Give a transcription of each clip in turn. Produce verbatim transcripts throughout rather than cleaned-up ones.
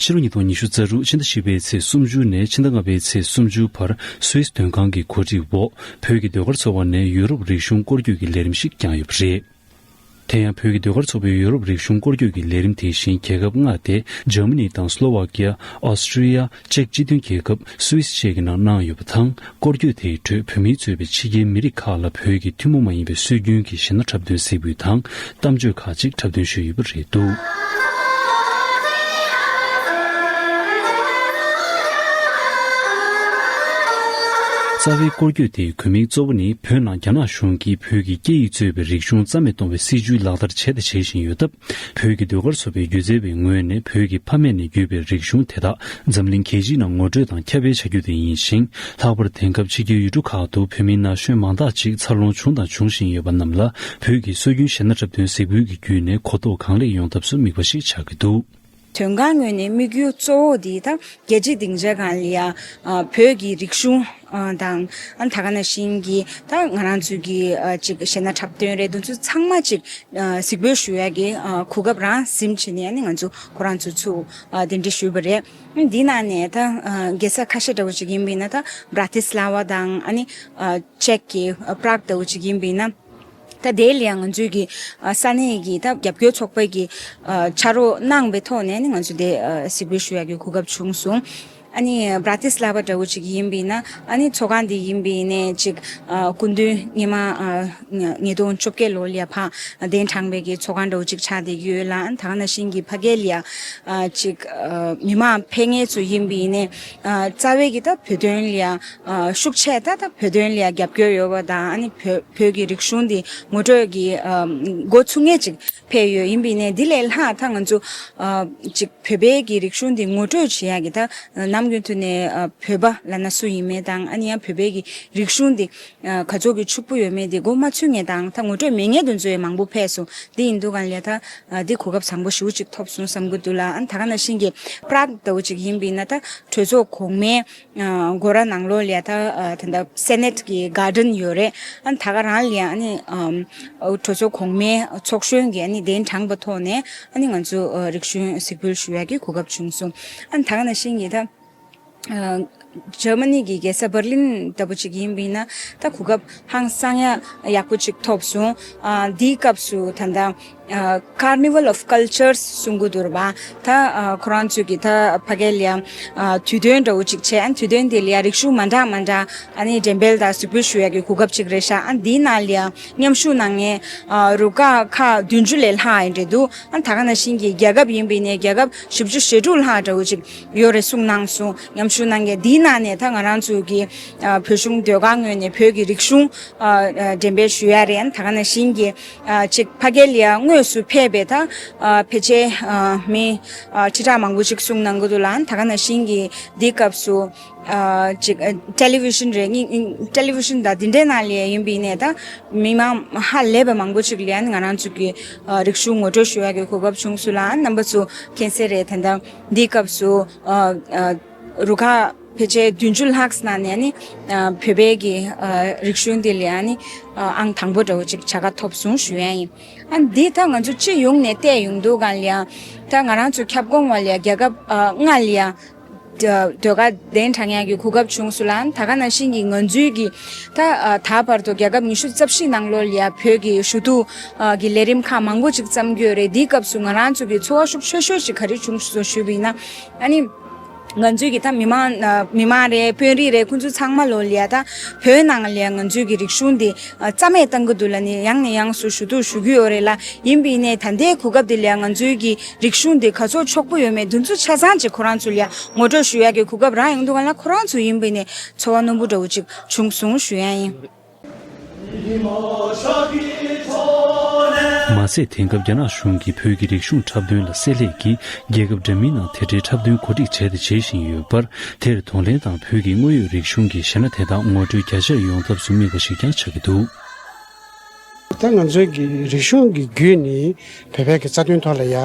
ཕྱི་ལོ་ཉིས་སྟོང་ཉི་ཤུ་རྩ་དྲུག་ཕྱི་ཟླ་བཞི་པའི་ཚེས་སུམ་ཅུ་ནས་ཕྱི་ཟླ་ལྔ་པའི་ཚེས་སུམ་ཅུ་བར་སུད་སི་དོན་ཁང་གི་གོ་སྒྲིག་འོག་བོད་ཀྱི་ཟློས་གར་ཚོགས་པ་ནས་ཡུ་རོབ་རིག་གཞུང་སྐོར་སྐྱོད་ཀྱི་ལས་རིམ་ཞིག་བསྐྱངས་ཡོད་པ་རེད། དེ་ཡང་བོད་ཀྱི་ཟློས་གར་ཚོགས་པའི་ཡུ་རོབ་རིག་གཞུང་སྐོར་སྐྱོད་ཀྱི་ལས་རིམ་དེ་བཞིན་རྒྱལ་ཁབ་ལྔ་སྟེ། འཇར་མ་ནི་དང་སློ་ཝཱ་ཀི་ཡ། ཨོ་སི་ཀྲི་ཡ། ཅེཀ་སྤྱི་མཐུན་རྒྱལ་ཁབ། སུད་སི་བཅས་ཀྱི་ནང་གནང་ཡོད་པ་དང་། སྐོར་སྐྱོད་དེའི་ཁྲོད་བོད་མིའི་གཙོས་པའི་ཕྱི་རྒྱལ་མི་རིགས་ཁག་ལ་བོད་ཀྱི་ཐུན་མོང་མ་ཡིན་པའི་སྲོལ་རྒྱུན་གྱི་གཞས་སྣ་འཁྲབ་སྟོན་གཟིགས་འབུལ་དང་གཏམ་བརྗོད་ཁག་ཅིག་འཁྲབ་སྟོན་ཞུས་ཡོད་པ་རེད་འདུག་རྩ་བའི་སྐོར་སྐྱོད་དེའི་དགོས་དམིགས་གཙོ་བོ་ནི། བོད་ནང་རྒྱ་ནག་གཞུང་གིས་བོད་ཀྱི་སྐད་ཡིག་གཙོས་པའི་རིག་གཞུང་རྩ་མེད་གཏོང་བའི་སྲིད་ཇུས་ལག་བསྟར་བྱས་དང་བྱེད་བཞིན་ཡོད་སྟབས། བོད་ཀྱི་ཟློས་གར་ཚོགས་པའི་སྒྱུ་རྩལ་བའི་ངོས་ནས་བོད་ཀྱི་ཕ་མེས་ནས་བརྒྱུད་པའི་རིག་གཞུང་དེ་དག་འཛམ་གླིང་རྒྱལ་སྤྱིའི་ནང་ངོ་སྤྲོད་དང་ཁྱབ་སྤེལ་བྱ་རྒྱུ་དེ་ཡིན་ཞིང་། ལྷག་པར་དེང་སྐབས་ཕྱི་རྒྱལ་ཡུལ་གྲུ་ཁག་ཏུ་བོད་མི་ན་གཞོན་མང་དག་ཅིག་འཚར་ལོངས་བྱུང་དང་འབྱུང་བཞིན་ཡོད་པ་རྣམས་ལ་བོད་ཀྱི་སྲོལ་རྒྱུན་གཞས་སྣ་འཁྲབ་སྟོན་གཟིགས་འབུལ་གྱི་བརྒྱུད་ནས་གོ་རྟོགས་གང་ལེགས་ཡོང་ཐབས་སུ་དམིགས་པ་ཞིག་ཆགས་ཀྱི་འདུག་དོན་ཁང་ངོས་ནས་དམིགས་ཡུལ་གཙོ་བོ་འདི་ད་རྒྱལ་སྤྱིའི་སྡིངས་ཆ་སྒང་ལ་ཡ་ཨ་བོད་ཀྱི་རིག་གཞུང་ཨ་དང་ཨ་ད་ག་ནང་བཞིན་གྱི་ད་ང་རང་ཚོའི་གི་ཨ་ཅིག་གཞས་སྣ་འཁྲབ་སྟོན་རེད། འདི་ཚོ་ཚང་མ་ཅིག་ཨ་གཟིགས་འབུལ་ཞུ་ཡ་གི་ཨ་གོ་སྐབས་རང་ཟིན་བྱས་ནས་ཨ་ནི་ང་ཚོ་ཁོ་རང་ཚོ་ཚུར་ཨ་གདན་འདྲེན་ཞུས་པ་རེད། འདི་ནང་ནས་ད་ཨ་རྒྱལ་ས་ཁ་ཤས་འདྲ་བོ་ཅིག་ཡིན་པ་ཡིན་ན། ད་བྲ་ཏི་སི་ལ་ཝ་དང་ཨ་ནི་ཨ་ཅེཀ་གི་ཨ་པྲག་འདྲ་བོ་ཅིག་ཡིན་པ་ཡིན་ན། ད་དེ་ལ་ཡང་ང་ཚོའི་གི་ཨ་ས་གནས་ཀྱི་ད་རྒྱབ་སྐྱོར་ཚོགས་པའི་གི་ཨ་ཕྱག་རོགས་གནང་བའི་ཐོག་ནས་ནི་ང་ཚོ་དེ་ཨ་གཟིགས་འབུལ་ཞུ་ཡག་གི་གོ་སྐབས་བྱུང་སོང་། ཨ་ནི་བྲ་ཏི་སི་ལ་ཝ་འདྲ་བོ་ཅིག་ཡིན་པ་ཡིན་ན། ཨ་ནི་ཚོགས་ཁང་འདི་ཡིན་པ་ཡིན་ནའི་ཅིག་ཨ་སྐུ་མདུན་སྔོན་མ་ཨ་ཉིས་སྟོང་བཅོ་བརྒྱད་ལོ་ལ་ཡ་ཕར་གདན་དྲངས་པའི་གི་ཚོགས་ཁང་འདྲ་བོ་ཅིག་ཆགས་བསྡད་ཀྱི་ཡོད་ལ། ཨ་ནི་ད་ག་ནང་བཞིན་གྱི་ཕ་གི་ལ་ཡ་ཨ་ཅིག་ཨ་མི་མང་ཕེབས་མཁན་ཚོ་ཡིན་པ་ཡིན་ནའི་ཨ་རྩ་བའི་གི་ད་བོད་དོན་ལ་ཡ་ཨ་ཤུགས་ཆེ་ད་ད་བོད་དོན་ལ་ཡ་རྒྱབ་སྐྱོར་ཡོད་པ་དང་། ཨ་ནི་བོད་བོད་ཀྱི་རིག་གཞུང་འདི་ངོ་སྤྲོད་ཀྱི་ཨ་འགོ་ཚུགས་མཁན་ཅིག་ཕེབས་ཡོད། ཡིན་པ་ཡིན་ནའི་འདི་ལས་ལྷག་ད་ང་ཚོ་ཨ་ཅིག་བོད་པའི་གི་རིག་གཞུང་འདི་ངོ་སྤྲོད་བྱེད་ཡག་གི་ད་ནམ་རྒྱུན་དུ་ནས་ཨ་བོད་པ་ལབ་ན་སུ་ཡིན་མིན་དང་། ཨ་ནི་ཡང་བོད་པའི་གི་རིག་གཞུང་འདི་ཨ་ག་ཚོད་ཀྱི་ཕྱུག་པོ་ཡོད་མེད་འདི་འགོ་མ་ཚུགས་མཁན་དང་། ད་ངོ་སྤྲོད་མེད་མཁན་དེ་ཚོ་ཡང་མང་པོ་ཕེབས་སོང་། འདི་ཡིན་དུས་གང་ལ་ད་ཨ་འདི་གོ་སྐབས་བཟང་པོ་ཞེ་པོ་ཅིག་ཐོབ་སོང་བསམ་གྱི་འདུག་ལ། ཨ་ནི་ད་ག་ནང་བཞིན་གྱི་པྲག་ལྟ་བུ་ཅིག་ཡིན་པ་ཡིན་ན། ད་གྲོས་ཚོགས་གོང་མའི་ཨ་སྒོ་ར་ནང་ལོགས་ལ་ཡ་ད་ཨ་ད་ད་སེ་ནེ་ཊི་གི་གར་ཌེན་ཡོད་རེད། ཨ་ནི་ད་ག་རང་ལ་ཡ་ཨ་ནི་ཨམ་ཨ་གྲོས་ཚོགས་གོང་མའི་ཚོགས་གཞོན་གྱི་ཨ་ནི་གདན་དྲངས་པ་ཐོག་ནས་ཨ་ནི་ང་ཚོ་ཨ་རིག་གཞུང་གཟིགས་འབུལ་ཞུ་ཡག་གི་གོ་སྐབས་བྱུང་སོང་། ཨ་ནི་ད་ག་ནང་བཞིན་གྱི་ད་ཨ་འཇར་མ་ནི་གི་རྒྱལ་ས་འབར་ལིན་ལྟ་བུ་ཅིག་ཡིན་པ་ཡིན་ན། ད་གོ་སྐབས་ཧང་སང་ཡ་ཡག་པོ་ཅིག་ཐོབ་སོང་། ཨ་འདིའི་སྐབས་སུ་ད་ད་ཨ་Carnival of Cultures གསུང་གི་འདུག་ར་བ། ད་ཨ་ཁོ་རང་ཚོས་ཀྱི་ད་ཕ་གི་ལ་ཡ་ཨ་དུས་སྟོན་འདྲ་བོ་ཅིག་བྱས། ཨ་དུས་སྟོན་དེ་ལ་ཡ་རིག་གཞུང་མ་འདྲ་མ་འདྲ་ཨ་ནི་འགྲེམས་སྤེལ་དང་གཟིགས་འབུལ་ཞུ་ཡག་གི་གོ་སྐབས་ཅིག་རེད་ཤག་ཨ་འདིའི་ནང་ལ་ཡ་མཉམ་ཞུགས་གནང་མཁན་ཨ་རུ་ཁག་ཁག་བདུན་ཅུ་ལས་ལྷག་ཡིན་འདྲ་འདུག་ཨ་ད་ག་ནང་བཞིན་གྱི་རྒྱལ་ཁབ་ཡིན་པ་ཡིན་ནའི་རྒྱལ་ཁབ་བཞི་བཅུ་ཞེ་དྲུག་ལྷག་འདྲ་བོ་ཅིག་ཡོད་རེད་གསུངས་གནང་སོང་། མཉམ་ཞུགས་གནང་མཁན་འདིའི་ནང་ནས་ད་ང་རང་ཚོ་གི་ཨ་བོད་གཞུང་ཟློས་གར་ངོས་ནས་བོད་ཀྱི་རིག་གཞུང་ཨ་ཨ་འགྲེམས་སྤེལ་ཞུ་ཡ་རེད། ད་ག་ནང་བཞིན་གྱི་ཨ་ཅིག་ཕ་གི་ལ་ཡ་དངོས་སུ་ཕེབས་པའི་ད་ཨ་ཕལ་ཆེར་ཨ་མི་ཨ་ཁྲི་ཕྲག་མང་པོ་ཅིག་གསུང་གནང་གི་འདུག་ལ། ད་ག་ནང་བཞིན་གྱི་འདིའི་སྐབས་སུ་ཨ་ཅིག་ཨ་ཊེ་ལི་ཝི་ཤན་རེད། ཊེ་ལི་ཝི་ཤན་དང་འདི་འདྲའི་ནང་ལ་ཡ་ཡིན་པ་ཡིན་ནའི་ད་མི་མང་ཧ་ལས་པ་མང་པོ་ཅིག་ལ་ཡ་ང་རང་ཚོ་གི་ཨ་རིག་གཞུང་ངོ་སྤྲོད་ཞུ་ཡ་གི་གོ་སྐབས་བྱུང་སོང་ལ། རྣམ་པ་ཚོ་མཁྱེན་གསལ་རེད། ད་ད་འདིའི་སྐབས་སུ་ཨ་ཨ་རུ་ཁག་ཕལ་ཆེར་བདུན་ཅུ་ལྷག་ཙམ་ནང་ནས་ནི་ཨ་བོད་པའི་གི་ཨ་རིག་གཞུང་འདི་ལ་ཡ་ནི་ཨ་ཨང་དང་པོ་འདྲ་བོ་ཅིག་བྱ་དགའ་ཐོབ་སོང་ཞུ་ཡ་ཡིན། ཨ་འདི་ད་ང་ཚོ་སྤྱི་ཡོངས་ནས་བལྟས་ཡོང་དུས་གང་ལ་ཡ་ད་ང་རང་ཚོ་ཁྱབ་ཁོངས་བ་ལ་ཡ་རྒྱལ་ཁབ་ཨ་ལྔ་ལ་ཡ་ཟློས་གར་གདན་དྲངས་ཡག་གི་གོ་སྐབས་བྱུང་སོང་ལ། ད་ག་ནང་བཞིན་གྱི་ང་ཚོའི་གི་ད་ཨ་ད་བར་དུ་རྒྱལ་ཁབ་ཉི་ཤུ་རྩ་བཞི་ནང་ལོགས་ལ་ཡ་བོད་ཀྱི་ཞུ་གཏུག་ཨ་གི་ལས་རིམ་ཁག་མང་པོ་ཅིག་བརྩམས་ཀྱི་ཡོད་རེད། འདིའི་སྐབས་སུ་ང་རང་ཚོ་གི་ཚོར་བ་ཤུགས་ཆེ་ཤོས་ཅིག་ག་རེ་བྱུང་སོང་ཞུས་པ་ཡིན་ན། ཨ་ནི་ང་ཚོའི་གི་ད་མི་མང་ཨ་མི་མང་རེད། དཔོན་རིགས་རེད། ཁོང་ཚོ་ཚང་མ་ལོ་ལ་ཡ་ད་བོད་ནང་ལ་ཡ་ང་ཚོའི་གི་རིག་གཞུང་འདི་ཨ་རྩ་མེད་བཏང་གི་འདུག་ལབ་ནས་ཡང་ནས་ཡང་སུ་ཞུ་གཏུག་ཞུ་གི་ཡོད་རེད་ལ། ཡིན་པ་ཡིན་ནའི་ད་ལྟའི་གོ་སྐབས་འདི་ལ་ཡ་ང་ཚོའི་གི་རིག་གཞུང་འདི་ག་ཚོད་ཕྱུག་པོ་ཡོད་མེད་འདི་ཚོ་ཆ་ཚང་ཅིག་ཁོ་རང་ཚོ་ལ་ཡ་ངོ་སྤྲོད་ཞུ་ཡ་གི་གོ་སྐབས་རང་ཡོང་དུས་གང་ལ་ཁོ་རང་ཚོ་ཡིན་པ་ཡིན་ནའི་ཚོར་བ་རྣོན་པོ་འདྲ་བོ་ཅིག་བྱུང་སོང་ཞུ་ཡ་ཡིན། མ་ཟད་དེང་སྐབས་རྒྱ་ནག་གཞུང་གིས་བོད་ཀྱི་རིག་གཞུང་འཁྲབ་སྟོན་ལ་བསྲེ་ལྷད་ཀྱིས་རྒྱལ་ཁབ་འདྲ་མིན་ནང་དེ་འདྲའི་འཁྲབ་སྟོན་གོ་སྒྲིག་བྱས་དང་བྱེད་བཞིན་ཡོད་པར། དེར་གདོང་ལེན་དང་བོད་ཀྱི་དངོས་ཡོད་རིག་གཞུང་གི་གཞས་སྣ་དེ་དག་ངོ་སྤྲོད་རྒྱ་ཆེར་ཡོང་ཐབས་སུ་དམིགས་པ་ཞིག་ཀྱང་ཆགས་ཀྱི་འདུག་ད་ང་ཚོའི་གི་རིག་གཞུང་གི་བརྒྱུད་ནས་བོད་པའི་གི་རྩ་དོན་ཐོག་ལ་ཡ་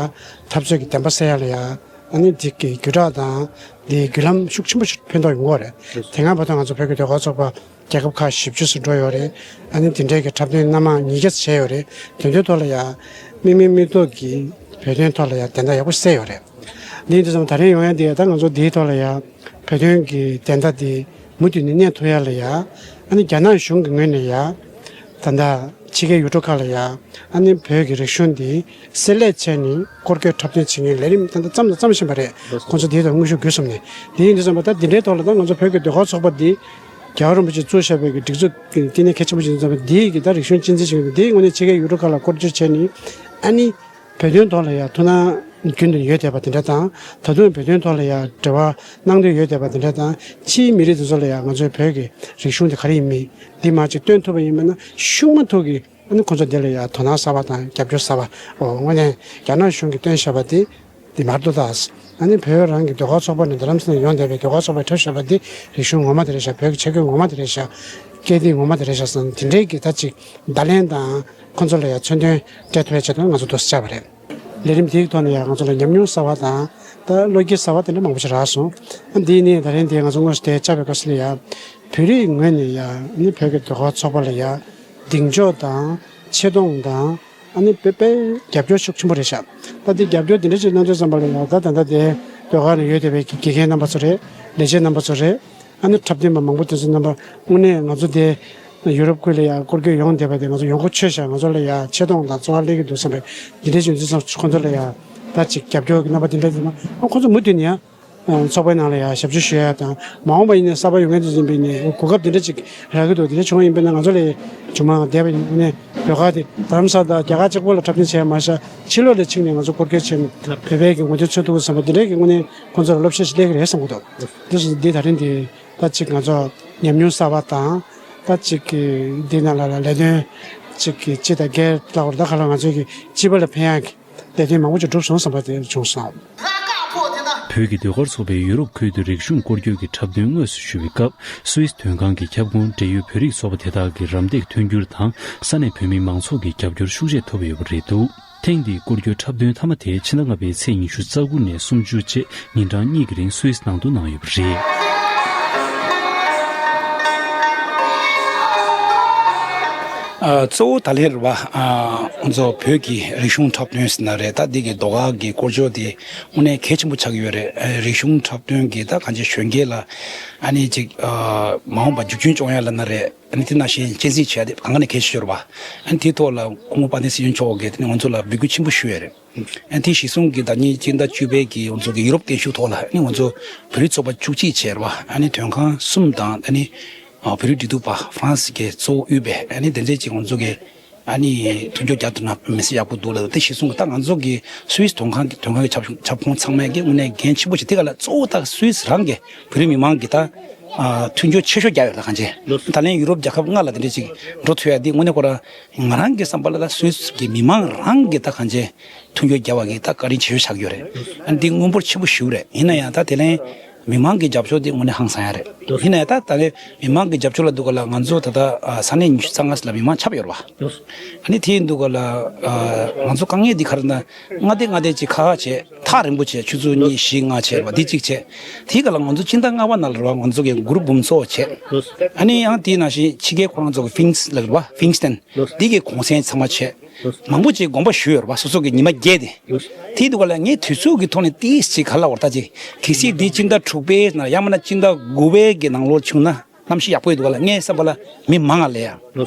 འཐབ་རྩོད་ཀྱི་བདེན་པ་གསལ་ཡ་ལ་ཡ། ཨ་ནི་འདི་གི་བརྒྱུད་བསྒྲགས་དང་འདི་བརྒྱུད་ལམ་ཤུགས་ཆེན་པོ་ཞིག་ཕན་ཐོགས་ཡོང་གི་ཡོད་རེད། དེ་སྔ་བར་དུ་ང་ཚོ་བོད་ཀྱི་ཟློས་གར་ཚོགས་པ་རྒྱལ་ཁབ་ཁག་བཞི་བཅུ་ཙམ་འགྲོ་ཡོད་རེད། ཨ་ནི་དེ་འདྲའི་གི་འཁྲབ་སྟོན་སྣ་མང་ཉིས་བརྒྱ་ཙམ་བྱས་ཡོད་རེད། དེ་ཚོའི་ཐོག་ལ་ཡ་དམིགས་མེད་མིག་ཏོ་གིས་བོད་དོན་ཐོག་ལ་ཡ་བདེན་མཐའ་ཡག་པོ་གསལ་ཡོད་རེད། འདི་འདི་ཙམ་ད་རེས་ཡོང་ཡ་འདི་ཡ་ད་ང་ཚོ་འདིའི་ཐོག་ལ་ཡ་བོད་དོན་གྱི་བདེན་མཐའ་འདི་མུ་མཐུད་ནས་གནས་ཐུབ་ཡ་ལ་ཡ། ཨ་ནི་རྒྱ་ནག་གཞུང་གི་ངོས་ནས་ཡ་ད་ལྟ་ཕྱི་རྒྱལ་ཡུལ་གྲུ་ཁག་ལ་ཡ་ཨ་ནི་བོད་ཀྱི་རིག་གཞུང་འདི་བསྲེ་ལྷད་བྱས་ནས་སྐོར་སྐྱོད་འཁྲབ་སྟོན་བྱེད་མཁན་ལས་རིམ་ད་ལྟ་བརྩམས་དང་བརྩམ་བཞིན་པ་རེད། ཁོང་ཚོ་འདིའི་ཐོག་དངོས་ཤུགས་བརྒྱུད་གསུམ་ནས། འདི་ཡིན་དུས་ཙམ་པ་ད་འདི་འདྲའི་ཐོག་ལ་ད་ང་ཚོ་བོད་ཀྱི་ཟློས་གར་ཚོགས་པ་འདི་རྒྱལ་བ་རིན་པོ་ཆེས་བཙུགས་བཞག་པའི་གི་སྒྲིག་འཛུགས་ཀྱི་བསྟི་གནས་གལ་ཆེན་པོ་ཞིག་ཡིན་དུས་ཙམ་པ་འདིའི་གི་ད་རིག་གཞུང་གཅེས་འཛིན་བྱེད་མཁན་འདི་དངོས་གནས་ཕྱི་རྒྱལ་ཡུལ་གྲུ་ཁག་ལ་སྐོར་སྐྱོད་བྱས་ནས་ཨ་ནི། བོད་དོན་ཐོག་ལ་ཡང་ཐུགས་སྣང་རྒྱུན་དུ་ཡོད་བསྡད་པ་དེ་འདྲ་དང་། ད་དུང་བོད་དོན་ཐོག་ལ་ཡང་འབྲེལ་བ་གནང་འདོད་ཡོད་བསྡད་པ་དེ་འདྲ་དང་། ཕྱིའི་མི་རིགས་དེ་ཚོ་ལ་ཡང་ང་ཚོའི་བོད་ཀྱི་རིག་གཞུང་དེ་ག་རེ་ཡིན་མིན་འདི་མར་ཅིག་སྟོན་ཐུབ་པ་ཡིན་པ་ན་ཤུགས་མ་ཐུག་གི་ཨ་ནི་ཁོང་ཚོ་འདི་ལ་ཡང་དོ་སྣང་གསར་པ་དང་རྒྱབ་སྐྱོར་གསར་པ། འོ་དངོས་གནས་རྒྱ་ནག་གཞུང་གིས་སྟོན་བཞག་པ་དེ་འདི་མར་གཏོར་དང་། ཨ་ནི་བོད་རང་གི་ཟློས་གར་ཚོགས་པ་ནས་རྡ་རམ་ས་ལ་ཡོང་བསྡད་པའི་ཟློས་གར་ཚོགས་པས་འཁྲབ་བཞག་པ་འདི་རིག་གཞུང་ངོ་མ་དེ་རེད་ཤག་བོད་ཀྱི་ཆས་གོས་ངོ་མ་དེ་རེད་ཤག་སྐད་འདི་ངོ་མ་དེ་རེད་ཤག་བསམ་དེ་འདྲའི་གི་ད་ཅིག་བརྡ་ལན་དང་། ཁོང་ཚོ་ལ་ཡང་མཚོན་དོན་སྤྲད་ཐུབ་ཡ་ཆེད་དུ་ང་ཚོ་འདུག་སེ་བཅར་བ་རེད། ལས་རིམ་དེའི་ཐོག་ནས་ཡང་ང་ཚོ་ལ་ཉམས་མྱོང་གསར་བ་དང་། ད་བློ་སྐྱེད་གསར་བ་དེ་འདྲ་མང་པོ་ཞིག་རག་སོང་། འདི་ནས་ད་རིང་དེ་ང་ཚོ་དངོས་སུ་དེ་བཅར་བའི་སྐབས་སུ་ལ་ཡང་། བོད་རིགས་ངོས་ནས་ཡང་ནི་བོད་ཀྱི་ཟློས་གར་ཚོགས་པ་ལ་ཡང་གདེང་འཇོག་དང་ཆེ་མཐོང་དང་། ཨ་ནི་དཔེ་དཔེ་རྒྱབ་སྐྱོར་ཤུགས་ཆེན་པོ་རེད་ཤག་ད་འདི་རྒྱབ་སྐྱོར་འདི་འདྲ་ཞིག་གནང་དུས་ཙམ་པ་ལ་ཡང་ད་ད་ལྟ་དེ་ཟློས་གར་ནང་ཡོད་བསྡད་པའི་དགེ་རྒན་རྣམ་པ་ཚོ་རེད། ལས་བྱེད་རྣམ་པ་ཚོ་རེད། ཨ་ནི་འཁྲབ་སྟོན་པ་མང་པོ་དེ་ཚོ་རྣམ་པ་དངོས་གནས་ང་ཚོ་དེ་ཡུ་རོབ་ཁུལ་ལ་ཡང་སྐོར་སྐྱོད་ཡོང་བསྡད་པ་དེ་ང་ཚོ་ཡོང་སྒོ་ཆོད་ཤག་ང་ཚོ་ལ་ཡང་ཆེ་མཐོང་དང་ཚོར་བ་སླེབས་ཀྱི་འདུག་བསམ་པའི་འདི་འདྲའི་བྱུང་དུས་ཙམ་ཁོང་ཚོ་ལ་ཡང་ད་ཅིག་རྒྱབ་སྐྱོར་གྱི་རྣམ་པ་དེ་འདྲ་ཡོད་ན། ཨ་ཁོང་ཚོ་མུ་མཐུད་ནས་ཡང་ཚོགས་པའི་ནང་ལ་ཡང་ཞབས་ཞུ་ཞུ་ཡ་དང་། མ་འོངས་པ་ཡིན་ནའི་གསར་པ་ཡོང་མཁན་དེ་ཚོ་ཡིན་པ་ཡིན་ནའི་གོ་སྐབས་དེ་འདྲ་ཅིག་རག་གི་འདུག་དེ་འདྲ་བྱུང་བ་ཡིན་པ་ན་ང་ཚོ་ལ་ཡང་ཇོ་མོ་བསྡད་པ་ཡིན་ནའི་ཟློས་གར་དེ་རྡ་རམ་ས་ལ་དང་རྒྱ་གར་གཅིག་པོ་ལ་འཁྲབ་སྟོན་བྱས་མ་བཞག་ཕྱི་ལོགས་ལ་ཕྱིན་ནས་ང་ཚོ་སྐོར་སྐྱོད་བྱས་ནས་བོད་པའི་གི་ངོ་དེབ་འཚོལ་ཐུབ་དགོས་བསམ་པ་དེ་འདྲའི་གི་དངོས་གནས་ཁོང་ཚོར་སློབ་ཤེས་ཤིག་སླེབས་ཀྱི་རེད་བསམ་གྱི་འདུག་འདི་སོ་འདི་ད་རིང་འདི་ད་ཅིག་ང་ཚོ་ཉམས་མྱོང་གསར་པ་དང་། ད་ཅིག་གི་འདི་ནང་ལ་ལ་ལས་དོན་ཅིག་གི་སྤྱི་དང་སྒེར་ལྟ་བུར་ད་ག་ལ་ང་ཚོའི་གི་སྤྱི་པ་ལ་ཕན་ཡག་གི་ལས་དོན་མང་པོ་ཅིག་འགྲུབ་སོང་བསམ་པ་དེ་བྱུང་སོང་། བོད་ཀྱི་ཟློས་གར་ཚོགས་པས་ཡུ་རོབ་ཁུལ་དུ་རིག་གཞུང་སྐོར་སྐྱོད་ཀྱི་འཁྲབ་སྟོན་དངོས་སུ་ཞུ་བའི་སྐབས། སུད་སི་དོན་ཁང་གི་ཁྱབ་ཁོངས་འབྲེལ་ཡོད་བོད་རིགས་ཚོགས་པ་དེ་དག་གིས་རམ་འདེགས་མཐུན་འགྱུར་དང་ས་གནས་བོད་མི་མང་ཚོགས་ཀྱི་རྒྱབ་སྐྱོར་ཤུགས་ཆེ་ཐོབ་ཡོད་པ་རེད་འདུག་ཐེངས་འདིའི་སྐོར་སྐྱོད་འཁྲབ་སྟོན་མཐའ་མ་དེ་ཕྱི་ཟླ་ལྔ་པའི་ཚེས་ཉི་ཤུ་རྩ་དགུ་ནས་སུམ་ཅུ་བཅས་ཉིན་གྲངས་གཉིས་ཀྱི་རིང་སུད་སི་ནང་དུ་གནང་ཡོད་པ་རེད། ཨ། གཙོ་བོ་ད་ལན་རེད་བ། ཨ། ང་ཚོ་བོད་ཀྱི་རིག་གཞུང་འཁྲབ་སྟོན་ཟེར་ན་རེད། ད་འདི་གི་ཟློས་གར་གྱི་སྐོར་སྐྱོད་དེ་དངོས་གནས་གལ་ཆེན་པོ་ཆགས་ཀྱི་ཡོད་རེད། ཨ། རིག་གཞུང་འཁྲབ་སྟོན་གྱི་ད་གང་ཅི་གཞོན་སྐྱེས་ལ་ཨ་ནི་ཅིག་ཨ། མ་འོངས་པ་འཛུགས་སྐྲུན་བྱུང་ཡ་ལ་ན་རེད། ཨ་ནི་དེ་ནང་བཞིན་གཅེས་འཛིན་བྱེད་ཡ་དེ་གང་ག་ནས་གལ་ཆེ་ཤོས་རེད་བ། ཨ་ནི་དེའི་ཐོག་ལ་སྐུ་ངོ་དཔལ་ལྡན་སྲིད་སྐྱོང་མཆོག་གིས་དེ་ནི་ང་ཚོ་ལ་འབོད་སྐུལ་ཆེན་པོ་ཞུས་ཡོད་རེད། ཨ་ནི་དེ་གཞིར་བཟུང་གིས་ཟླ་ཉིན་སྤྱི་ཟླ་བཅུ་པའི་གི་ང་ཚོ་གི་ཡུ་རོབ་བརྟན་བཞུགས་ཐོག་ལ་ཨ་ནི་ང་ཚོ་བོད་རིགས་ཚོགས་པ་བཅུ་གཅིག་བྱས་རེད་བ། ཨ་ནི་དོན་ཁང་གསུམ་དང་ཨ་ནི་ཨ། བོད་རིགས་འབྲེལ་གཏུག་པ་ཧྥ་རན་སི་གིས་གཙོ་བོ་དབུས་པའི་ཨ་ནི་དེ་འདྲས་ཅིག་ང་ཚོ་གི་ཨ་ནི་མཐུན་སྦྱོར་རྒྱག་ཐུབ་ན་མི་སྲིད་ཡག་པོ་འདུག་ལབ། དེ་གཞིར་བཟུང་གི་ད་ང་ཚོ་གི་སུད་སི་དོན་ཁང་གི་དོན་ཁང་གི་ཁྱབ་ཁྱབ་ཁོངས་ཚང་མས་གི་དངོས་གནས་འགན་ཆེན་པོ་ཞིག་དེ་ག་ལ་གཙོ་བོ་ད་སུད་སི་རང་གི་བོད་རིགས་མི་མང་གི་ད་ཨ། མཐུན་སྦྱོར་ཆེ་ཤོས་རྒྱག་ཡོད་ད་གང་ཅི། ད་ལན་ཡུ་རོབ་རྒྱལ་ཁབ་ལྔ་ལ་དེ་འདྲས་ཅིག་འགྲོ་ཐུབ་ཡ་དེ་དངོས་གནས་ཁོ་རང་ང་རང་གི་བསམ་པ་ལ་ད་སུད་སི་གི་མི་མང་རང་གི་ད་གང་ཅི་མཐུན་སྦྱོར་རྒྱག་པ་གི་ད་བཀའ་དྲིན་ཆེ་ཤོས་ཆགས་ཀྱི་ཡོད་རེད། ཨ་ནི་འདི་མངོན་པར་ཆེན་པོ་ཞིག་རེད། ཡིན་ན་ཡང་ད་དེ་ལན་མི་མང་གི་རྒྱབ་སྐྱོར་དེ་དངོས་གནས་ཧང་སང་ཡ་རེད། ཡིན་ན་ཡང་ད་ད་ལན་མི་མང་གི་རྒྱབ་སྐྱོར་ལ་འདུག་ག་ལ་ང་ཚོ་ད་ལྟ་ས་གནས་ཉི་ཤུ་རྩ་ལྔ་ལ་མི་མང་ཁྱབ་ཡོད་རེད་བ། ཨ་ནི་དེ་འདུག་ག་ལ་ང་ཚོ་དཀའ་ངལ་འདི་ག་རེ་ན་ལྔ་སྡེ་ལྔ་སྡེ་ཅིག་ཁག་ཁག་བྱས་ཐག་རིང་པོ་བྱས་ཆུ་ཚོད་གཉིས་བཞི་ལྔ་བྱས་རེད་བ། འདི་གཅིག་བྱས། དེ་ག་ལ་ང་ཚོ་སྤྱི་ཟླ་ལྔ་པ་ནང་ལ་རེད་བ། ང་ཚོ་གི་གུ་རུབ་འབུམ་ཚོགས་བྱས། ཨ་ནི་ཡང་དེའི་ནང་བཞིན་ཕྱི་རྒྱལ་ཁོ་རང་ཚོ་གི་ཕིང་སི་ལ་རེད་བ། ཕིང་སི་ཏན་འདི་གི་གུང་སེང་ཚང་མ་བྱས། མང་པོ་ཅིག་དགོངས་པ་ཞུས་ཡོད་རེད་བ། སོ་སོ་གི་ཉི་མ་བརྒྱད་དེ། དེ་འདུག་ག་ལ་ངས་དུས་ཚོད་ཀྱི་ཐོག་ནས་ཏིས་ཅིག་ག་ལ་བར་ཐག་ཅིག་གལ་སྲིད་འདི་སྤྱི་ཟླ་དྲུག་པའི་ནང་ཡང་མིན་ན་སྤྱི་ཟླ་དགུ་པའི་གི་ནང་ལོགས་བྱུང་ན་གནམ་གཤིས་ཡག་པོ་ཡོད་འདུག་ག་ལ། ངའི་བསམ་པ་ལ་མི་མང་ང་ལས་ཡ།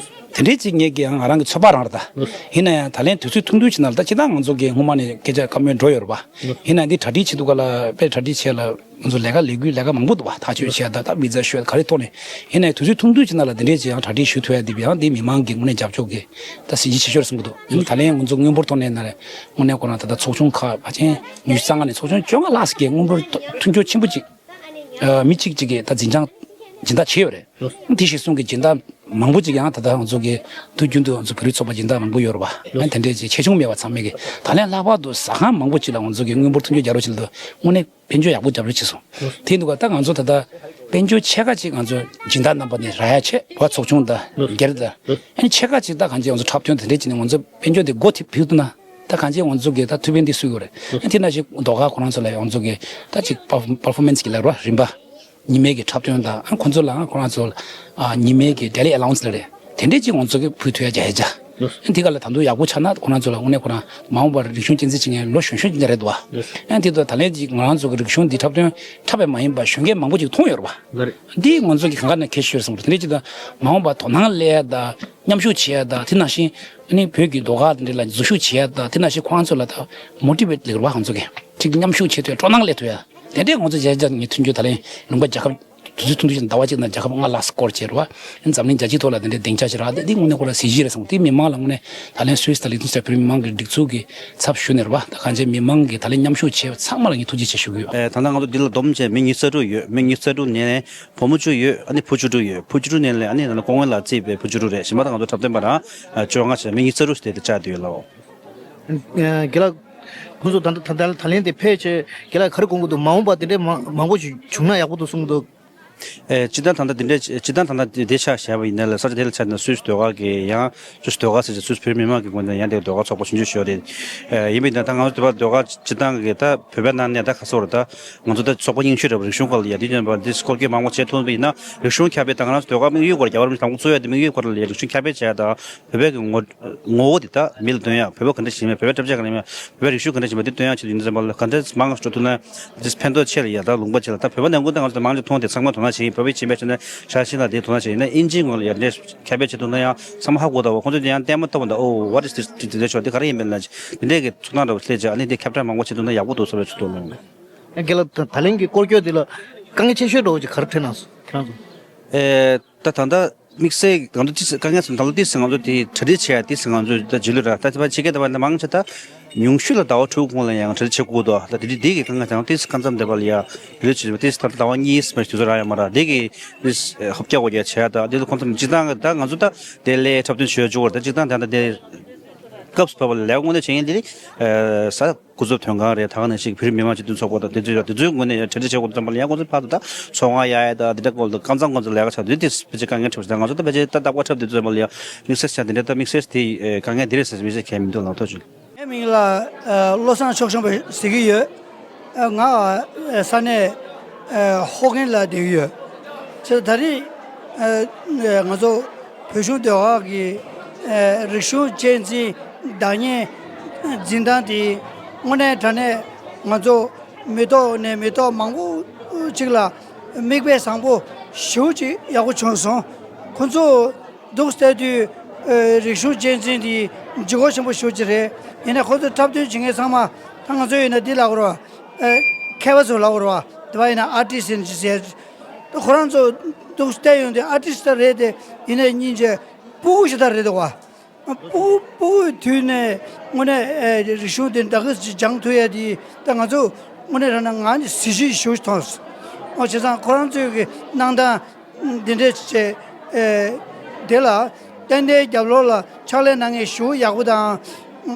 དེ་འདྲའི་ཅིག་ངས་ཀྱི་ང་རང་གི་ཚོད་དཔག་རང་རེད་ད། ཡིན་ན་ཡང་ད་ལན་དུས་ཚོད་ཐུང་ཐུང་ཅིག་ནང་ལ་ད་སྤྱིར་བཏང་ང་ཚོ་གི་སྔོན་མ་ནས་སྐད་ཆ་བཀའ་མོལ་འགྲོ་ཡོད་རེད་བ། ཡིན་ན་འདི་གྲ་སྒྲིག་བྱེད་འདུག་ག་ལ། དཔེ་གྲ་སྒྲིག་བྱས་ལ། ང་ཚོ་ལས་ཀ་ལས་འགུལ་ལས་ཀ་མང་པོ་འདུག་བ། ཐག་གཅོད་བྱས་ད་ད་བི་ཛ་ཤོད་ག་རེ་ཐོག་ནས། ཡིན་ནའི་དུས་ཚོད་ཐུང་ཐུང་ཅིག་ནང་ལ་འདི་འདྲས་ཅིག་ཡང་གྲ་སྒྲིག་ཞུ་ཐུབ་ཡ་འདི་ཡང་འདི་མི་མང་གི་དངོས་གནས་རྒྱབ་སྐྱོར་གི་ད་གཟི་བརྗིད་ཆེ་ཤོས་རེད་བསམ་གི་འདུག་ད་ལན་ང་ཚོ་མངོན་པར་ཐོག་ནས་ན་རེ་དངོས་གནས་ཁོ་རང་ད་ལྟ་ཚོགས་ཆུང་ཁག་ཕལ་ཆེར་ཉི་ཤུ་རྩ་ལྔ་ནས་ཚོགས་ཆུང་བཅོ་ལྔ་ལྷག་ཙམ་གྱིས་མངོན་པར་མཐུན་སྦྱོར་ཆེན་པོ་ཅིག་མི་གཅིག་གཅིག་གིས་ད་འཛིན་བྱང་སྦྱིན་བདག་བྱས་ཡོད་རེད། དེ་གཞིར་བཟུང་གི་སྦྱིན་བདག་མང་པོ་ཅིག་ཡང་ད་ལྟ་ང་ཚོ་གི་དུས་རྒྱུན་དུ་ང་ཚོ་བོད་རིགས་ཚོགས་པ་སྦྱིན་བདག་མང་པོ་ཡོད་རེད་བ། ཡང་དེ་འདྲས་ཅིག་ཆེ་ཆུང་མེད་པ་ཚང་མས་གི་ད་ལན་ལྷག་པར་དུ་ཟ་ཁང་མང་པོ་ཅིག་ལ་ང་ཚོ་གི་མངོན་པར་མཐུན་སྦྱོར་རྒྱག་རོགས་བྱེད་ལ་དུ་དངོས་གནས་དཔལ་འབྱོར་ཡག་པོ་རྒྱབ་རོགས་བྱེད་སོང་། དེ་འདུག་ག་ད་ང་ཚོ་ད་ལྟ་དཔལ་འབྱོར་ཕྱེད་ཀ་ཅིག་ང་ཚོ་སྦྱིན་བདག་རྣམ་པ་ནས་རག་ཡ་བྱས་བ། ཚོགས་ཆུང་དང་སྒེར་དང་ཨ་ནི་ཕྱེད་ཀ་ཅིག་ད་གང་ཅི་ང་ཚོ་འཁྲབ་སྟོན་དེ་འདྲས་ཅིག་ནས་ང་ཚོ་དཔལ་འབྱོར་དེ་སྒོ་ཐེབས་ཕུལ་ཐུབ་ན། ད་གང་ཅི་ང་ཚོ་གི་ད་ཐུགས་ཕན་དེ་གསོས་ཡོད་རེད། ཨ་དེ་ནང་བཞིན་ཟློས་གར་ཁོ་རང་ཚོ་ལ་ང་ཚོ་གི་ད་ཅིག་པར་ཕོར་མན་སི་གི་ལབ་ར་རིམ་པ། ཉི་མའི་གི་འཁྲབ་སྟོན་དང་ཨ་ཁོང་ཚོ་ལའང་ཁོ་རང་ཚོ་ལ་ཨ་ཉི་མའི་གི་daily allowance་ལ་རེད། དེ་འདྲས་ཅིག་ང་ཚོ་གི་ཕུལ་ཐུབ་ཡ་བྱ་ཡ་བྱ། འདི་ག་ལ་ད་དུང་ཡག་པོ་ཆགས་ན་ཁོ་རང་ཚོ་ལ་དངོས་གནས་ཁོ་རང་མ་འོངས་པར་རིག་གཞུང་གཅེས་འཛིན་བྱེད་མཁན་ལོ་གཞོན་གཞོན་ཅིག་རེད་འདུག་བ། ཨ་འདི་ད་ད་ལན་ཅིག་ང་རང་ཚོ་གི་རིག་གཞུང་འདི་འཁྲབ་སྟོན་འཁྲབ་པས་མ་ཡིན་པ་གཞོན་སྐྱེས་མང་པོ་ཅིག་མཐོང་ཡོད་རེད་བ། འདི་ང་ཚོ་གི་གང་ག་ནས་གལ་ཆེ་ཤོས་བསམ་གི་འདུག་དེ་འདྲ་ཅིག་ད་མ་འོངས་པ་དོ་སྣང་སླེབས་ཡ་ད་མཉམ་ཞུགས་བྱེད་ཡ་ད་དེ་ནང་བཞིན་ཨ་ནི་བོད་ཀྱི་ཟློས་གར་དེ་འདྲ་ལ་འཛུལ་ཞུགས་བྱེད་ཡ་ད་དེ་ནང་བཞིན་ཁོ་རང་ཚོ་ལ་ད་མོ་ཊི་ཝེ་ཊི་ལེགས་རེད་བ། ང་ཚོ་གི་ཅིག་མཉམ་ཞུགས་བྱེད་ཐུབ་ཡ་སྤྲོ་སྣང་སླེབས་ཐུབ་ཡ་དེ་འདྲའི་ང་ཚོ་བྱས་རྗེས་ངས་མཐུན་འགྱུར་ད་ལན་ལུང་པ་རྒྱལ་ཁབ། དུས་ཚོད་ཐུང་ཐུང་ཞིག་ཟླ་བ་གཅིག་ནང་རྒྱལ་ཁབ་ལྔ་ལྷག་སྐོར་བྱས་རེད་བ། འཛམ་གླིང་རྒྱལ་སྤྱིའི་ཐོག་ལ་དེ་འདྲའི་སྡིངས་ཆ་ཞིག་རག་སྟེ་འདི་དངོས་གནས་ཁོ་རང་གཟི་བརྗིད་རེད་བསམ། དེ་མི་མང་ལ་དངོས་གནས་ད་ལན་སུད་སི་དང་ལིག་ཏེན་སི་ཊེན་བོད་མི་མང་གི་སྒྲིག་འཛུགས་ཀྱི་ཚབ་ཞུས་ནས་རེད་བ། ད་གང་ཅི་མི་མང་གི་ད་ལན་མཉམ་ཞུགས་བྱས་པ་ཚང་མ་ལ་ངས་ཐུགས་རྗེ་ཆེ་ཞུ་གི་ཡོད། ཨེ་ད་ལྟ་ང་ཚོ་འདི་ལ་བསྡོམས་བྱས་མི་ཉི་ཤུ་རྩ་དྲུག་ཡོད། མི་ཉི་ཤུ་རྩ་དྲུག་ནས་བུ་མོ་བཅུ་ཡོད། ཨ་ནི་བུ་བཅུ་དྲུག་ཡོད། བུ་བཅུ་དྲུག་ནས་ལས་ཨ་ནི་ད་ལྟ་སྐུ་ངོ་ལ་རྩིས་པའི་བུ་བཅུ་དྲུག་རེད། གཞན་པ་ད་ང་ཚོ་འཁྲབ་སྟོན་པ་རང་བཅོ་ལྔ་བྱས། མི་ཉི་ཤུ་རྩ་དྲུག་ཞིག་དེ་བཅར་བསྡད་ཡོད་ལགས། རྒན་ལགས། ཁོང་ཚོ་ད་ལྟ་ད་ལྟ་ད་ལན་དེ་ཕལ་ཆེར་རྒན་ལགས་ག་རེ་དགོངས་ཀྱི་འདུག་མ་འོངས་པ་དེ་འདྲའི་མང་མང་པོ་ཞིག་བྱུང་ན་ཡག་པོ་འདུག་གསུང་གི་འདུག་ཨེ་སྤྱིར་བཏང་ད་ལྟ་དེ་འདྲའི་སྤྱིར་བཏང་ད་ལྟ་དེ་ཆ་བཞག་པ་ཡིན་ན་ལ་ས་ཆ་དེ་ལ་ཆ་ན་སུད་སི་ཟློས་གར་གྱི་ཡང་སུད་སི་ཟློས་གར་ཟེར་ཅིག་སུད་སི་བོད་མི་མང་གི་ངོས་ནས་ཡང་དེ་ཟློས་གར་ཚོགས་པ་ཆུང་ཆུང་ཞིག་ཡོད་རེད། ཨེ་ཡིན་པ་ཡིན་ན་ད་ང་ཚོ་དེ་བར་ཟློས་གར་སྤྱིར་བཏང་གི་ད་བོད་པའི་ནང་ནས་ད་ག་ཚོད་རེད། ད་ང་ཚོ་ད་ཚོགས་པ་རྙིང་ཤོས་རེད་པ། རིག་གཞུང་སྐོར་ལ་ཡ་དེ་ཡིན་པ་འདི་སྐོར་སྐྱོད་མང་པོ་བྱེད་ཐུབ་པ་ཡིན་ན་རིག་གཞུང་ཁྱབ་སྤེལ་ད་ང་རང་ཚོ་ཟློས་གར་དམིགས་ཡུལ་སྐོར་རྒྱལ་བ་རིན་པོ་ཆེ་དང་པོ་གཙོས་ཡ་དེ་དམིགས་ཡུལ་སྐོར་ལ་ཡ་རིག་གཞུང་ཁྱབ་སྤེལ་བྱས་ད་བོད་པའི་གི་ངོ་ངོ་བོ་དེ་དག་མི་ལ་སྟོན་ཡག་བོད་པ་ག་འདྲ་ཞིག་ཡིན་མིན། བོད་པའི་རིག་གཞུང་ག་འདྲ་ཞིག་ཡིན་མིན། དེ་སྟོན་ཡག་ཆེད་དུ་ཡིན་ཙམ་པ་ལ་ག་འདྲ་མང་ང་འགྲོ་ཐུབ་ན་དེ་ཕན་ཐོགས་ཆེ་ལ་ཡ་ད་ལུང་པ་ཆེ་ལ་ད་བོད་པ་ནང་ཁུལ་ད་ང་ཚོ་མང་ཆེ་མཐོང་དེ་ཚང་མ་དོ་སྣང་བྱེད་ཡིན། བོད་པའི་ཕྱི་པའི་ཆ་ནས་ཤ་ཤི་ལ་དེ་དོ་སྣང་བྱེད་ཡིན་ན་ཨིན་ཇིའི་ངོས་ལ་ཡ་འདྲ་ཁྱབ་སྤེལ་བྱེད་ཐུབ་ན་ཡང་ཚང་མ་ཧ་གོ་ད་བ། ཁོང་ཚོ་དེ་ཡང་ལྟད་མོ་ལྟ་བ། Oh, what is this? དེ་འདྲ་ཆོག་དེ་ག་རེ་ཡིན་པས་ལ་དེ་འདྲ་གི་ཚོར་སྣང་འདྲ་བོ་སླེབས་བྱས་ཨ་ནི་དེ་ཁྱབ་བསྒྲགས་མང་པོ་བྱེད་ཐུབ་ན་ཡག་པོ་འདུག་བསམ་པའི་ཚོར་སྣང་། རྒན་ལགས། ད་ད་ལན་གྱི་སྐོར་སྐྱོད་དེ་ལ་དཀའ་ངལ་ཆེ་ཤོས་འདྲ་བོ་ཅིག་ག་རེ་འཕྲད་གནང་སོང་ཁྱེད་རང་ཚོ། ཨེ་ད་ད་ལྟ་དམིགས་བསལ་ང་ཚོ་ཏིས་དཀའ་ངལ་སོང་ད་ལོ་ཏིས་ང་ཚོ་དེ་གྲ་སྒྲིག་བྱས་ཏིས་ང་ཚོ་ད་རྗེས་ལུས་ར་ད་ཕྱི་རྒྱལ་དུ་བ་ན་མང་ཆེ་ད་ཉུང་ཤོས་ལ་ཟླ་བ་དྲུག་གོང་ལ་ཡང་གྲ་སྒྲིག་བྱེད་དགོས་འདུག་ད་དེ་དེ་གི་དཀའ་ངལ་དང་ཏིས་ཁ་མཚམས་དེ་བ་ལ་ཡ་རེ་ཆེ་ཏིས་ད་ཟླ་བ་གཉིས་མ་དུས་ཚོད་རག་ཡ་མ་ར་དེ་གི་ཏིས་ཧོབ་རྒྱག་དགོས་རྒྱ་བྱས་ད་དེ་ལ་ཁོང་ཚོ་སྤྱིར་བཏང་གི་ད་ང་ཚོ་ད་དེ་ལས་འཁྲབ་སྟོན་བྱེད་ཆོག་གོ་ད་སྤྱིར་བཏང་ད་ད་དེ་སྐབས་སུ་བབས་པ་ལ་ལས་དངོས་གནས་བྱེད་མཁན་དེ་ནི་ས། སྐུ་ཚབ་དོན་ཁང་རེད། ད་ག་ནང་བཞིན་བོད་རིགས་མི་མང་སྤྱི་མཐུན་ཚོགས་པ་དང་དེ་ཚོའི་དེ་ཚོའི་ངོས་ནས་གྲ་སྒྲིག་བྱེད་དགོས་ཙམ་པ་ལ་ཡང་ཁོང་ཚོའི་ཕར་དུ་ད་ཚོང་ཁང་གཡར་ཡ་དང་དེ་འདྲ་སྐོར་དུ་ཀམ་ཚང་ཁོང་ཚོ་ལས་ཀ་བྱ་དུས་དེ་ཕལ་ཆེར་དཀའ་ངལ་འཕྲད་པ་ཞིག་དང་ང་ཚོ་ད་ཕལ་ཆེར་ད་རྟག་པར་འཁྲབ་དུས་ཙམ་པ་ལ་ཡང་དམིགས་བསལ་བྱ་དེ་འདྲ་ད་དམིགས་བསལ་དེ་དཀའ་ངལ་དེ་རེད་ཟེར་མི་ཤེས་གལ་མི་འདུག་ལགས་ཐུགས་རྗེ་ཆེ། ངའི་མིང་ལ་བློ་བཟང་ཕྱོགས་སྐྱོང་པ་ཟེར་གྱི་ཡོད། ང་ས་གནས་ཧོ་ཁན་ལ་བསྡད་ཀྱི་ཡོད། ཅེས་ད་རེས་ང་ཚོ་བོད་གཞུང་ཟློས་གར་གྱི་རིག་གཞུང་གཅེས་འཛིན་བདག་གཉེར་འཛིན་སྟངས་དེ་དངོས་གནས་དྲང་གནས་ང་ཚོ་མི་ཐོག་ནས་མི་ཐོག་མང་པོ་ཅིག་ལ་མིག་དཔེ་བཟང་པོ་ཞེ་པོ་ཅིག་ཡག་པོ་བྱུང་སོང་། ཁོ་ཚོ་འདུག་བལྟས་དུས་རིག་གཞུང་གཅེས་འཛིན་དེ་ལྗིད་ཁོག་ཆེན་པོ་ཞེ་པོ་ཅིག་རེད། ཡིན་ན་ཁོ་ཚོ་འཁྲབ་སྟོན་བྱེད་མཁན་ཚང་མ་ད་ང་ཚོ་ཡིན་ན་འདི་ལབ་དགོས་རེད་བ། མཁས་པ་ཚོ་ལབ་དགོས་རེད་བ། དེ་བ་ཡིན་ན་ཨར་ཊིསི་ཡིན་ཟེར། ད་ཁོ་རང་ཚོ་འདུག་བལྟས་ཡོང་དུས་ཨར་ཊིསི་ད་རེད་དེ་ཡིན་ནའི་སྙིང་རྗེ་སྤུ་གུ་ཞིག་ད་རེད་འདུག་བ། སྤུ་སྤུ་གུའི་དུས་ནས་དངོས་གནས་ཨེ་རིག་གཞུང་དེ་འདྲ་གི་སྦྱང་ཐུབ་ཡ་དེ་ད་ང་ཚོ་དངོས་གནས་རང་ན་ང་ནི་གཟི་བརྗིད་ཞེ་པོ་ཅིག་མཐོང་སོང་། འོ་བྱས་ཙང་ཁོ་རང་ཚོའི་གི་གནང་སྟངས་འདི་འདྲས་བྱས་ཨེ་དེ་ལ་ཏན་ཏན་རྒྱབ་ལོགས་ལ་ཕྱག་ལས་གནང་མཁན་ཞེ་པོ་ཡག་པོ་དང་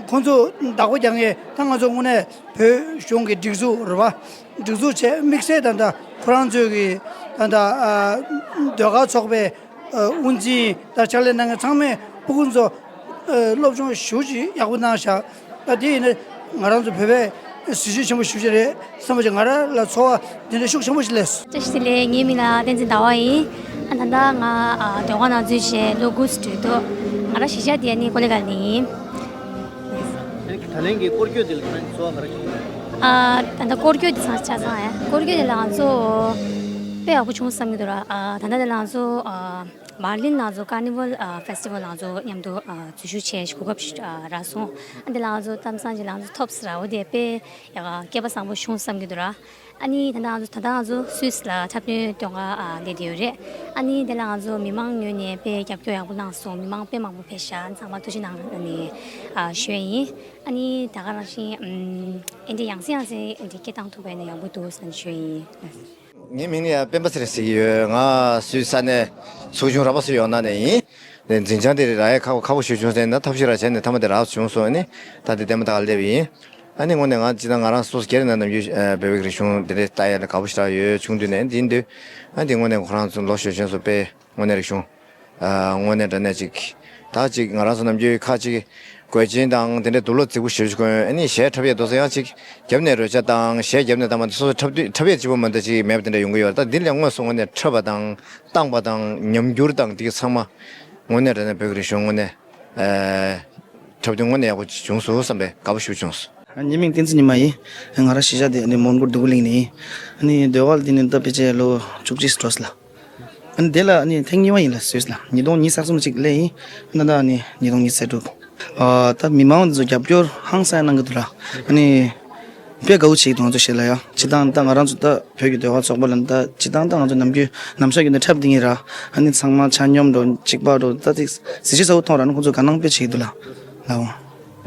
ཁོང་ཚོ་བདག་པོ་རྒྱག་མཁན་ད་ང་ཚོ་དངོས་གནས་བོད་གཞུང་གི་སྒྲིག་འཛུགས་རེད་བ། སྒྲིག་འཛུགས་བྱས་དམིགས་བསལ་ད་ལྟ་ཁོ་རང་ཚོའི་གི་ད་ལྟ་ཨ་ཟློས་གར་ཚོགས་པའི་དབུ་འཛིན་དང་ཕྱག་ལས་གནང་མཁན་ཚང་མས་སྤུ་གུ་ཚོ་སློབ་སྦྱོང་ཞེ་པོ་ཅིག་ཡག་པོ་གནང་བཞག་ད་དེ་ཡིན་ན་ང་རང་ཚོ་བོད་པའི་གཟི་བརྗིད་ཆེན་པོ་ཞེ་པོ་ཅིག་རེད་བསམ་པ་ཅིག་ང་རང་ལ་ཚོར་བ་དེ་འདྲ་ཤུགས་ཆེན་པོ་ཞིག་སླེབས་སོང་། བཀྲ་ཤིས་བདེ་ལེགས། ངའི་མིང་ལ་བསྟན་འཛིན་ཟླ་བ་ཡིན། ཨ་ད་ལྟ་ང་ཟློས་གར་ནང་འཛུལ་བྱས་ལོ་དགུ་ཙམ་འགྲོ་འདུག་ང་རང་གཞིས་ཆགས་དེ་ནི་ཀོ་ལི་གྷལ་ནས་ཡིན། ད་ལན་གྱི་སྐོར་སྐྱོད་དེ་ལ་ཁྱེད་རང་ཚོར་བ་ག་རེ་བྱུང་། ཨ་ད་ལྟ་སྐོར་སྐྱོད་དེ་ཚང་ཆ་ཚང་ཡ་སྐོར་སྐྱོད་དེ་ལ་ང་ཚོ་དཔེ་ཡག་པོ་བྱུང་བསམ་གྱི་འདུག་ར། ཨ་ད་ལྟ་དེ་ལ་ང་ཚོ་ཨ་བར་ལིན་ལ་ང་ཚོ་ཀར་ནི་ཝལ་ཨ་ཕེ་སི་ཊི་ཝལ་ལ་ང་ཚོ་མཉམ་དུ་ཨ་འཛུལ་ཞུགས་བྱས་གོ་སྐབས་ཤིག་ཨ་རག་སོང་། ཨ་འདི་ལ་ང་ཚོ་གཏམ་བཟང་ཅིག་ལ་ང་ཚོ་ཐོབ་ཟེར་ར། འོ་དེ་དཔེ་ཡག་སྐལ་པ་བཟང་པོ་བྱུང་བསམ་གྱི་འདུག་ར། ཨ་ནི་ད་ལྟ་ང་ཚོ་ད་ལྟ་ང་ཚོ་སུད་སི་ལ་འཁྲབ་སྟོན་སྟོན་ག་ཨ་སླེབས་བསྡད་ཡོད་རེད། ཨ་ནི་དེ་ལ་ང་ཚོ་མི་མང་ངོས་ནས་དཔེ་རྒྱབ་སྐྱོར་ཡག་པོ་གནང་སོང་། མི་མང་དཔེ་མང་པོ་ཕེབས་ཤག་ཚང་མ་ཐུགས་རྗེ་གནང་ནས་ཨ་ཞུ་ཡ་ཡིན། ཨ་ནི་ད་ག་རང་བཞིན་ཨམ་ཨེ་འདྲ་ཡང་སེ་ཡང་སེ་ཨེ་འདྲ་སྐད་བཏང་ཐུབ་པ་ཡིན་ན་ཡག་པོ་འདུག་ཟེར་ནས་ཞུ་ཡ་ཡིན། ངའི་མིང་ནི་ཡང་སྤེན་པ་ཚེ་རིང་ཟེར་གྱི་ཡོད། ང་སུད་སི་ས་གནས་ཚོགས་ཆུང་ར་པ་སུ་ཡོང་ན་ནས་ཡིན། འཛིན་བྱང་དེ་རེད་ར་ཡ་ཁག་པོ་ཁག་པོ་ཞུ་བྱུང་ཟེར་ན་ཐབས་ཤེས་ར་བྱས་ནས་མཐའ་མ་དེ་རག་བྱུང་སོང་ནི། ད་དེ་ལྟད་མོ་ད་ག་སླེབས་ཡིན། ཨ་ནི་དངོས་གནས་ང་སྤྱིར་ན་ང་རང་སོ་སོ་སྒེར་ནང་ནམ་རྒྱུན་བོད་ཀྱི་རིག་གཞུང་འདི་འདྲའི་ལྟ་ཡ་ལ་དགའ་པོ་ཞེ་དྲག་ཡོད། ཆུང་དུས་ནས་འདི་ཡིན་དུས་ཨ་འདི་དངོས་གནས་ཁོ་རང་ཚོ་ལོ་གཞོན་གཞོན་སོ་དཔེ་དངོས་གནས་རིག་གཞུང་ཨ་དངོས་གནས་དྲང་གནས་ཅིག་ད་ཅིག་ང་རང་ཚོ་ནམ་རྒྱུན་ཁ་ཅིག་གོས་ཆེན་དང་དེ་འདྲའི་དུག་ལོག་རྫིག་པོ་ཞེ་པོ་ཅིག་གོན། ཨ་ནི་གཞས་འཁྲབ་ཡས་དུས་ཚོད་ཡང་ཅིག་རྒྱབ་ནས་རོལ་ཆ་དང་གཞས་རྒྱབ་ནས་བཏང་བ་འདི་སོ་སོ་འཁྲབ་དུས་འཁྲབ་ཡས་གཅིག་པོ་མ་གཏོགས་ཅིག་མེད་པ་དེ་འདྲ་ཡོང་གི་ཡོད་རེད། ད་འདི་ལས་དངོས་སུ་དངོས་གནས་འཁྲབ་པ་དང་བཏང་པ་དང་ཉམས་འགྱུར་དང་འདི་གི་ཚང་མ་དངོས་གནས་དྲང་གནས་བོད་ཀྱི་རིག་གཞུང་དངོས་གནས། ཨ། འཁྲབ་སྟོན་དངོས་གནས་ཡག་པོ་བྱུང་སོང་བསམ་པའི་དགའ་པོ་ཞེ་པོ་བྱུང་སོང་། ངའི་མིང་བསྟན་འཛིན་ཉི་མ་ཡིན། ང་རང་གཞིས་ཆགས་དེ་ནི་མོན་གྷོ་འདུ་ཁུ་གླིང་ནས་ཡིན། ཨ་ནི་ཟློས་གར་འདི་ནི་ད་ཕལ་ཆེར་ལོ་བཅུ་གཅིག་འགྲོ་སོང་ལ། ཨ་ནི་དེ་ལ་ཨ་ནི་ཐེངས་གཉིས་པ་ཡིན་ལ་སུད་སི་ལ། ཉིས་སྟོང་ཉི་ཤུ་རྩ་གསུམ་ཅིག་སླེབས་ཡིན། ཨ་ནི་ད་ཨ་ནི་ཉིས་སྟོང་ཉི་ཤུ་རྩ་དྲུག་ཨ། ད་མི་མང་འདི་ཚོ་རྒྱབ་སྐྱོར་ཧང་སང་གནང་གི་འདུག་ལ། ཨ་ནི་དཔེ་དགའ་བོ་བྱེད་ཀྱི་འདུག་ང་ཚོ་ཞིག་ལ་ཡ། སྤྱིར་བཏང་ད་ང་རང་ཚོ་ད་བོད་ཀྱི་ཟློས་གར་ཚོགས་པ་ལ་ད་སྤྱིར་བཏང་ད་ང་ཚོ་ནམ་རྒྱུན་ནམ་ཞག་རྒྱུན་དུ་འཁྲབ་བསྡད་ཀྱི་ར། ཨ་ནི་ཚང་མ་ཆ་སྙོམས་འགྲོ་གཅིག་པ་འགྲོ་ད་ཅིག་གཟི་བརྗིད་ཚ་བོ་མཐོང་ར། ཨ་ནི་ཁོང་ཚོ་དགའ་སྣང་དཔེ་བྱེད་ཀྱི་འདུག་ལ། ལའོ།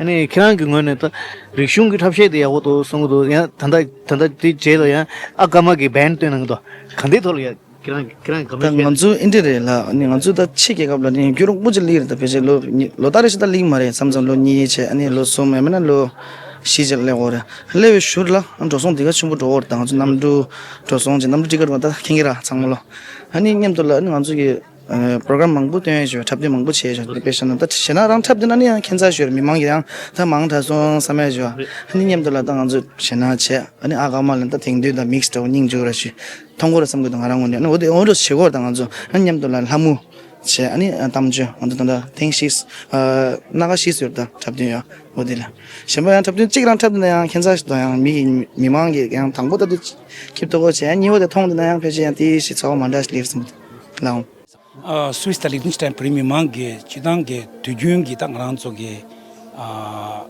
ཨ་ནི་ཁྱེད་རང་གི་ངོས་ནས་ད་རིག་གཞུང་གི་འཁྲབ་གཞས་དེ་ཡག་པོ་འདུག་གསུང་གི་འདུག་ཡང་ད་ལྟ་ད་ལྟ་དེ་རྗེས་ལ་ཡང་ཨ་ཀ་མ་གི་བན་བཏོན་གནང་གི་འདུག་ག་འདྲའི་ཐོག་ལ་ཡ། ཁྱེད་རང་ཁྱེད་རང་གི་ད་ང་ཚོ་ཨིན་འདྲ་རེད་ལ། ཨ་ནི་ང་ཚོ་ད་ཕྱི་རྒྱལ་ཁབ་ལ་ནི་རྒྱུན་རིང་པོ་ཅིག་སླེབས་རེད། ད་ཕལ་ཆེར་ལོ་ཉི་ལོ་ལྟར་རེ་བཞིན་ད་སླེབས་མ་རེད། མཚམས་མཚམས་ལོ་གཉིས་བྱས། ཨ་ནི་ལོ་གསུམ་ཡང་མིན་ན་ལོ་བཞི་ཅིག་སླེབས་ཡོད་རེད། སླེབས་པའི་ཤུལ་ལ་འགྲོ་སོང་དེ་ག་ཆེན་པོ་འགྲོ་གི་རེད། ད་ང་ཚོ་གནམ་གྲུ་འགྲོ་སོང་བྱས། གནམ་གྲུ་ཊི་ཀེ་ཊི་ད་མཁྱེན་གྱི་ར་ཚང་མ་ལོ། ཨ་ནི་མཉམ་དུ་ལ་ཨ་ནི་ང་ཚོ་གི་པོ་རོ་གྷ་རམ་མང་པོ་བཏོན་ཡོད་ཅིག་འཁྲབ་སྟོན་མང་པོ་བྱས་ཡོད་ཅིག་དཔེ་བཤད་ན་ད་གཞས་སྣ་རང་འཁྲབ་སྟོན་ན་ནི་ཡང་ཁྱད་མཚར་ཞིག་ཡོད་རེད། མི་མང་གི་ཡང་ད་མང་དྲགས་སོང་བསམ་ཡ་ཅིག་ཨ་ནི་མཉམ་དུ་ལ་ད་ང་ཚོ་གཞས་སྣ་བྱས། ཨ་ནི་ཨ་ཀ་མ་ལ་ད་དེང་དུས་ད་མིག་སི་འདྲ་བོ་སྙིང་རྗེ་ར་ཞིག་མཐོང་གི་རེད་བསམ་གྱི་འདུག་ང་རང་ངོས་ནས། ཨ་ནི་འོ་དེ་འོ་འདྲ་བྱེད་དགོས་རེད། ད་ང་ཚོ་ཨ་ནི་མཉམ་དུ་ལ་ལྷ་མོ་བྱས། ཨ་ནི་གཏམ་བརྗོད་ང་ཚོ་ད་ད་ཐེངས་ཤིག་ཨ་སྣ་ཁ་ཤིག་ཟེར་ད་འཁྲབ་སྟོན་ཡོད། འོ་དེ་ལ་གཞན་པ་ཡང་འཁྲབ་སྟོན་གཅིག་རང་འཁྲབ་སྟོན་ན་ཡང་ཁྱད་མཚར་ཞིག་འདུག་ཡང་མི་གི་མི་མང་གི་ཡང་དང་པོ་ད་དུ་ཁྱིབ་ཏོ་གོ་བྱས། ཡང་གཉིས་པ་དེ་མཐོང་དུས་ན་ཡང་ཕལ་ཆེར་ཡང་དེ་ཞིག་ཚོར་བ་མ་འདྲ་ཞིག་སླེབས་སོང་ལ། སུད་སི་དང་ལིག་ཏེན་སི་ཊན་བོད་རིགས་མི་མང་གི་སྤྱིར་བཏང་གི་དུས་རྒྱུན་གྱི་ད་ང་རང་ཚོ་གི་ཨ་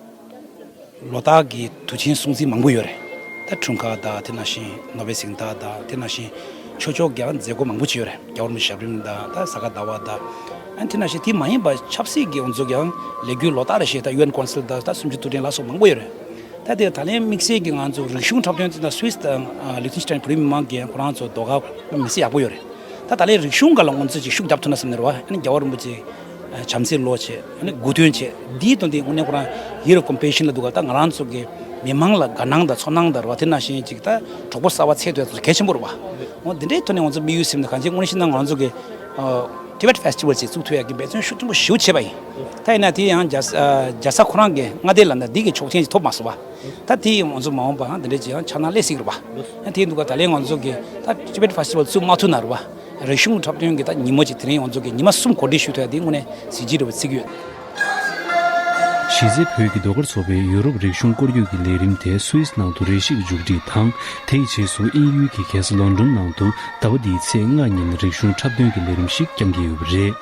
ལོ་ལྟར་གྱི་དུས་ཆེན་སྲུང་བརྩི་མང་པོ་ཡོད་རེད། ད་འཁྲུངས་སྐར་དང་དེ་ནང་བཞིན་ནོ་བེལ་གཟེངས་རྟགས་དང་དེ་ནང་བཞིན་ཆོས་ཕྱོགས་ཀྱི་མཛད་སྒོ་མང་པོ་ཅིག་ཡོད་རེད། རྒྱལ་བ་རིན་པོ་ཆེ་ཞབས་རིམ་དང་ད་ས་ག་ཟླ་བ་དང་། ཨ་དེ་ནང་བཞིན་དེ་མ་ཡིན་པ་ཆབ་སྲིད་ཀྱི་ང་ཚོ་ཀྱང་ལས་འགུལ་ལོ་ལྟར་རེ་བཞིན་ད་ཡུ་ཨེན་ཀོན་སིལ་དང་ད་གསུམ་བཅུ་དུས་དྲན་ལ་སོགས་མང་པོ་ཡོད་རེད། ད་དེ་ད་ལན་དམིགས་བསལ་གྱི་ང་ཚོ་རིག་གཞུང་འཁྲབ་སྟོན་དེ་ད་སུད་སི་དང་ལིག་ཏེན་སི་ཊན་བོད་རིགས་མི་མང་གིས་ཁོ་རང་ཚོ་ཟློས་གར་མི་ཚེ་ཡག་པོ་ཡོད་རེད། ད་ད་ལན་རིག་གཞུང་སྒང་ལ་ང་ཚོས་ཅིག་ཤུགས་རྒྱབ་ཐུབ་ན་བསམ་ནས་རེད་བ། ཨ་ནི་རྒྱལ་བ་རིན་པོ་ཆེ་བྱམས་བརྩེའི་ལོ་བྱས། ཨ་ནི་དགུ་སྟོན་བྱས། འདིའི་དོན་དེ་དངོས་གནས་ཁོ་རང་Year of Compassion ལབ་འདུག་ག་ད་ང་རང་ཚོ་གི་མི་མང་ལ་དགའ་སྣང་དང་ཚོར་སྣང་དང་རེད་བ། དེ་ནང་བཞིན་ཅིག་ད་གྲོགས་པོ་གསར་པ་འཚོལ་ཐུབ་ཡ་དེ་ཚོ་གལ་ཆེན་པོ་རེད་བ། འོ་འདི་འདྲའི་ཐོག་ནས་ང་ཚོ་དམིགས་ཡུལ་ཟིན་ནས་གང་ཅི་དངོས་གནས་བཤད་ན་ང་ཚོ་གི་ཨ་Tibet Festival ཅིག་བཙུགས་ཐུབ་ཡ་གི་འབད་བརྩོན་ཤུགས་ཆེན་པོ་ཞེ་པོ་བྱས་པ་ཡིན། ད་ཡིན་ན་དེ་ཡང་རྒྱལ་ས་རྒྱལ་ས་ཁོ་རང་གི་མངའ་སྡེ་ལ་ན་འདི་གི་ཆོག་མཆན་ཅིག་ཐོབ་མ་སོང་བ། ད་དེ་ང་ཚོ་མ་འོངས་པ་འདི་འདྲ་ཅིག་ཡང་འཆར་སྣང་སླེབས་སྲིད་ཀྱི་རེད་པ། དེ་འདུག་ག་ད་ལན་ང་ཚོ་གི་ད་Tibet Festival བཙུགས་མ་ཐུབ་ན་རེད་པ། རིག་གཞུང་འཁྲབ་སྟོན་གྱི་ད་ཉིན་མོ་ཅིག་དེ་རིང་ང་ཚོ་གི་ཉི་མ་གསུམ་གོ་སྒྲིག་ཞུ་ཐུབ་ཡ་དེ་དངོས་གནས་གཟི་བརྗིད་རེད་པ་བརྩི་གི་ཡོད། གཞི་རྩའི་བོད་ཀྱི་ཟློས་གར་ཚོགས་པའི་ཡུ་རོབ་རིག་གཞུང་སྐོར་སྐྱོད་ཀྱི་ལས་རིམ་དེ་སུད་སི་ནང་དུ་རེ་ཞིག་མཇུག་སྒྲིལ་དང་། དེའི་རྗེས་སུ་དབྱིན་ཡུལ་གྱི་རྒྱལ་ས་ལོན་ཌོན་ནང་དུ་ཟླ་བ་འདིའི་ཚེས་ལྔ་ཉིན་རིག་གཞུང་འཁྲབ་སྟོན་གྱི་ལས་རིམ་ཞིག་བསྐྱང་གི་ཡོད་པ་རེད།